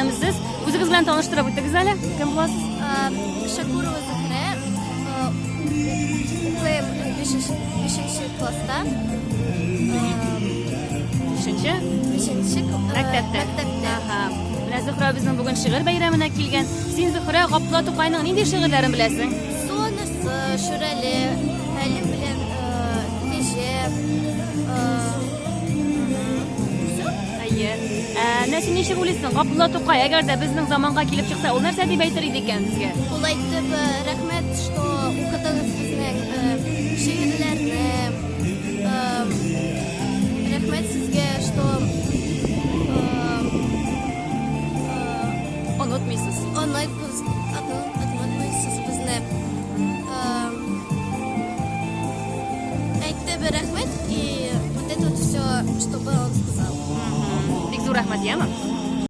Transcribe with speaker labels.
Speaker 1: Исәнмесез. Үзегез белән таныштырып үтегез әле. Кем буласыз?
Speaker 2: Шакурова Зөһрә. Укыйм бишенче класста.
Speaker 1: Бишенче?
Speaker 2: Бишенче
Speaker 1: мәктәптә.
Speaker 2: Мәктәптә.
Speaker 1: Ага. Менә Зөһрә безнең бүген шигырь бәйрәменә килгән. Син, Зөһрә, Габдулла Тукайның нинди шигырьләрен беләсең?
Speaker 2: Су анасы, Шүрәле, Хәлим белән Кәҗә.
Speaker 1: Әйе. Ә, менә син ничек уйлыйсың, Габдулла Тукай, әгәр дә безнең заманга килеп чыкса, ул нәрсә дип әйтер иде икән безгә?
Speaker 2: Ул әйтте, рәхмәт, что укыдыгыз безнең шигырьләрне. Рәхмәт сезгә, что
Speaker 1: онытмыйсыз.
Speaker 2: Онытмыйсыз безне. Әйтте бер рәхмәт, и вот это вот все, что было, он сказал.
Speaker 1: Бик зур рәхмәт, яме?